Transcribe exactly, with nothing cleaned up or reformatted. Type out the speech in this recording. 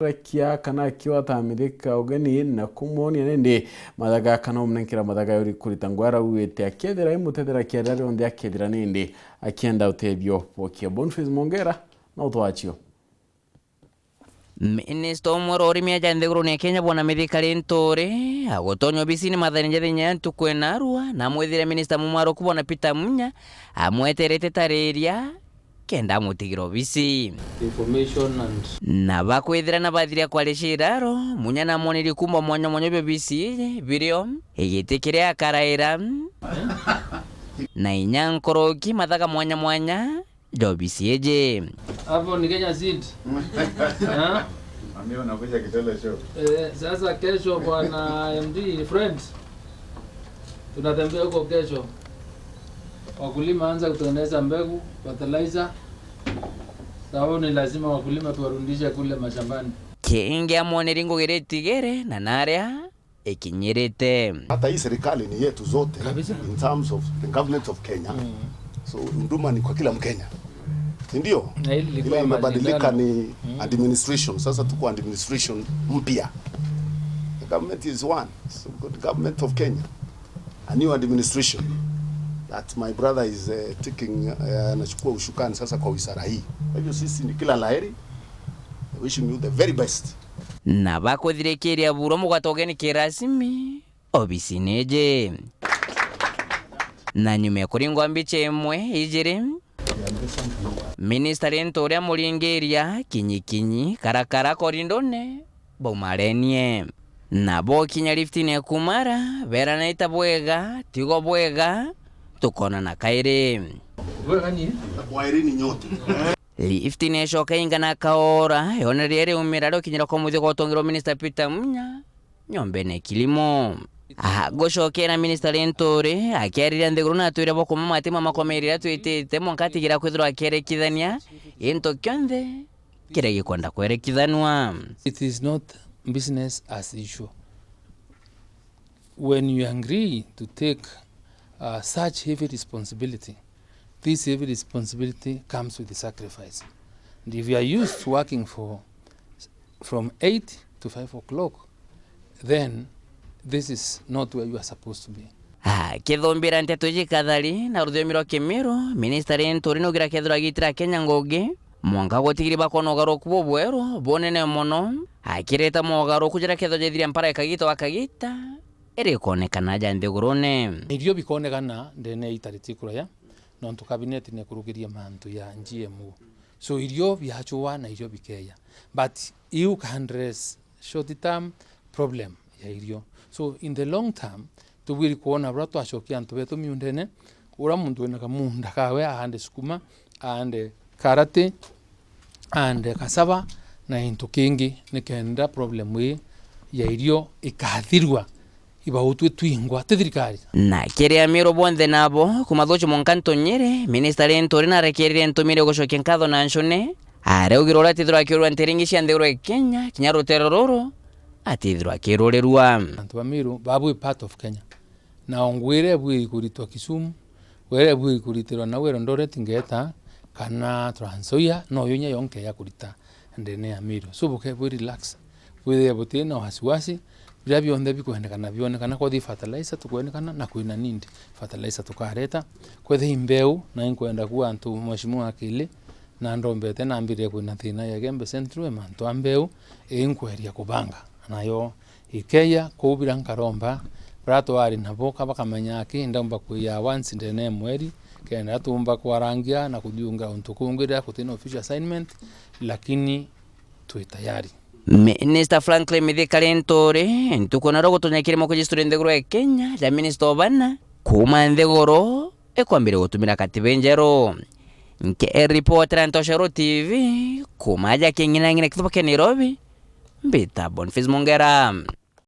kia kana akiwata mithika ugeni na kumwonia nindi mathaga kana umunenkera mathaga yuri kurita ngwara uite akethira imutethera kiaria rionthe akethira nindi akienda utethio bwokia. Boniface Mongera na utwachio. Minista umwe wa urimi aja nthigurune ya Kenya, Bwana Mithika Linturi, agutonya obisini mathaine ja thinya ya ntuku ena arua, na amwithire minista mumwaruku, Bwana Peter Munya, amweterete tariria kenda amutigira obisi. Information and na bakwithira na bathiria kwaria ciiraro, Munya namwonirie kumba mwanya mwanya bia obisi iji, birio, igiti kiria akaraira, na inya nkoroki mathaga mwanya mwanya, ja obisi iji. Hapo ni Kenya Seed. Eh? Ambia unakuja Kitale Show. Eh, sasa kesho bwana M D friend, tunatembea huko kesho. Wakulima anza kutengeneza mbegu, fertilizer. Sababu ni lazima wakulima tuwarudishe kule mashambani. Kingi amwoneri ngugi ritigere na naria ikinyirite. Hata hii serikali ni yetu zote. Kabisa. In terms of the government of Kenya. Mm. So huduma ni kwa kila Mkenya. Si ndio? Na hili lilikuwa. Ile imebadilika ni, mm, administration. Sasa tuko administration mpya. The government is one. So we've got the government of Kenya. A new administration that my brother is, uh, taking, uh, anachukua ushukani sasa kwa wizara hii. Kwa hivyo sisi ni kila laheri. Wishing you the very best. Na bakuthirikiria buru mugwata ugeni kirasimi obisini iji. Na nyuma ya kuringwa mbicha imwe ijiri, minista Linturi amuringiria kinyikinyi karakara korindone baumarenie. Na bokinya liftine ya Kumara, berana ita bwega, tigo bwega, tukonana kairi. Bwega ni? Kwaherini nyote. Liftine icoka ingana kaora, yona riria riumira riokinyira kwa muthia gwa utongi rwa minista Peter Munya, nyombene ya kilimo. Aha, gucokera minista Linturi, akiariria nthiguru na atwire bokuma mati mamakomeri iria twitite, mwanka atigira kwithirwa akierekithania into kionthe kiria gikwenda kwerekithanua. It is not business as usual. When you agree to take, uh, such heavy responsibility, this heavy responsibility comes with sacrifice. And if you are used to working for, from eight to five o'clock, then this is not where you are supposed to be. Ah, kithumbira nteto iji kathari na ruthiomi rwa Kimiru, minista Linturi nugira kethirwa agitira Kenya ngugi, mwanka gutigiri bakona ugaruku bubweru bunene mono, akireta mogaruku jaria kethirwa jethiria mpara ya kagita wa kagita, iri ikonekana ja nthigurune. Irio bikonekana ndene ya itari ti kuraya, nontu cabinet ni ikurugirie mantu ya G M O. So irio biachua na irio bikeya. But you can address short term problem ya irio. So in the long term, tubwiri kwona buria twacokia antu betu miundene, uria muntu wina kamunda kawe aande sukuma, aande karati, aande cassava na into kingi, nikenda problem ii ya irio ikathirua. Ibautwe twingwa ti thirikari. Na kiri Amiru bonthe nabo, kuma Thuchu mwanka Ntunyiri, minista Linturi narekerire ntumire gucokia nkatho na ncune, areugire uria atithirwa akiurua nteere ingi cia nthiguru ya Kenya, kinya ruteere ruru, atithirwa akirurirua. Antu ba Miru babwi part of Kenya. Na ngugi iria ibwiri kuritwa Kisumu, ngugi iria ibwiri kuritirwa nau Eldoret ngeeta, kana Trans Nzoia, no yo inya yonke ya kurita ndene ya Miru. So buke bwi relax, bwithire buti na wasiwasi, biria bionthe bikwendekana bionekana. Kwethi fertilizer tukwendekana na kwina need fertilizer tukareta. Kwethi mbeu, na inkwenda kuwa antu Mheshimiwa Akili, na ndombete na mbirire kwina thina ya Igembe Central, mantu a mbeu, inkweria kubanga. Nayo ikeya kuu biria nkaromba, baria twari nabo ka bakamenya aki, ndaumba kwija once ndene ya mweri, kenda tumba kwarangia na kuthiunga untu kungi riria gutina official assignment, lakini twi tayari. Minister Franklin Mithika Linturi, ntuku na rugutunya kirimo kujisturi nthiguru ya Kenya, ja minister obana, kuuma nthiguru ikwambire gutumira katiba injeru. Nkiripotera Ntoshero T V, kuuma aja king'inang'ina kithuba kia Nairobi, mbita Boniface Mongera.